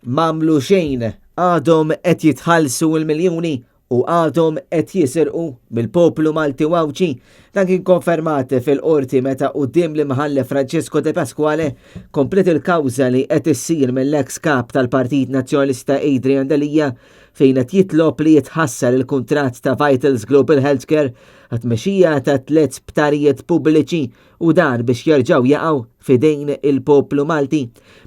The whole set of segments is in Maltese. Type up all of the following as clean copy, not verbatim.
M'għamlu xejn, għadhom qed jitħallsu l-miljuni u għadhom qed jisirqu mill-poplu Malti u Għawdxi. Dan kien konfermat fil-qorti meta quddiem l-Imħallef Francesco De Pasquale kompliet il-kawża li qed issir mill-eks kap tal-Partit Nazzjonalista Adrian Delia fejn qed jitlob li jitħassar il-kuntratt ta' Vitals Global Healthcare għat-tmexxija ta' tliet sptarijiet pubbliċi u dan biex jerġgħu jaqgħu f'idejn il-poplu Malti.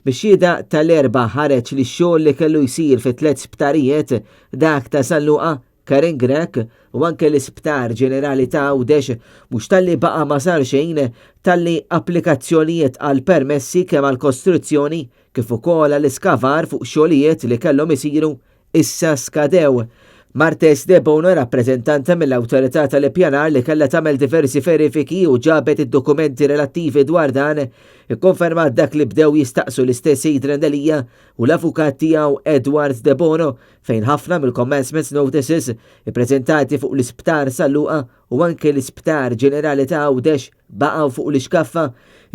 Mix-xhieda tal-Erbgħa ħareġ li x-xogħol li kellu jsir fi tliet sptarijiet, dak ta' San Luqa, Karin Grech u anke l-Isptar Ġenerali ta' Għawdex mhux talli baqa' ma sar xejn, talli applikazzjonijiet għal permessi kemm għall-kostruzzjoni kif ukoll għall-iskavar fuq xogħlijiet li kellhom isiru issa skadew. Martes Debono, rappreżentanta mill-Awtorità tal-Ippjanar li kellha tagħmel diversi verifiki u ġabet id-dokumenti relattivi dwar dan, ikkonfermat dak li bdew jistaqsu l-istess Adrian Delia u l-avukat tiegħu Edward Debono fejn ħafna mill-commencement notices ippreżentati fuq l-Isptar San Luqa u anke l-Isptar Ġenerali ta' Għawdex baqgħu fuq l-ixkaffa,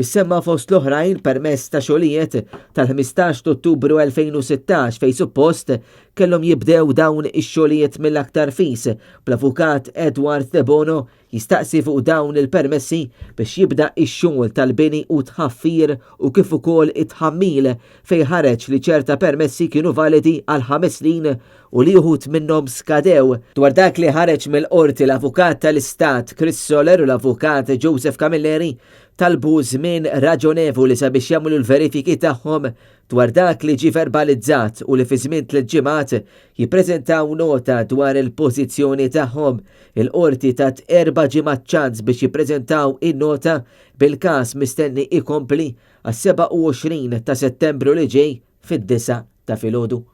issemma fost l-oħrajn permess ta' xogħlijiet tal-15 t'Ottubru 2016 fejn suppost kellhom jibdew dawn ix-xogħlijiet mill-aktar fis, bl-Avukat Edward Debono jistaqsi fuq dawn il-permessi biex jibda x-xogħol tal-bini u tħaffir u kif ukoll it-tħammil fejn ħareġ li ċerta permessi kienu validi għal ħames snin u li uħud minnhom skadew. Dwar dak li ħareġ mill-Qorti l-Avukat tal-Istat Chris Soler u l-Avukat Joseph Camilleri talbu żmien raġonevoli sabiex jagħmlu l-verifiki tagħhom dwar dak li ġie verbalizzat u li fi żmien tliet ġimgħat jippreżentaw nota dwar il-pożizzjoni tagħhom. Il-Qorti tat erba' ġimgħat ċans biex jippreżentaw in-nota bil-każ mistenni ikompli għas-27 ta' Settembru li ġej fid-disgħa ta' filgħodu.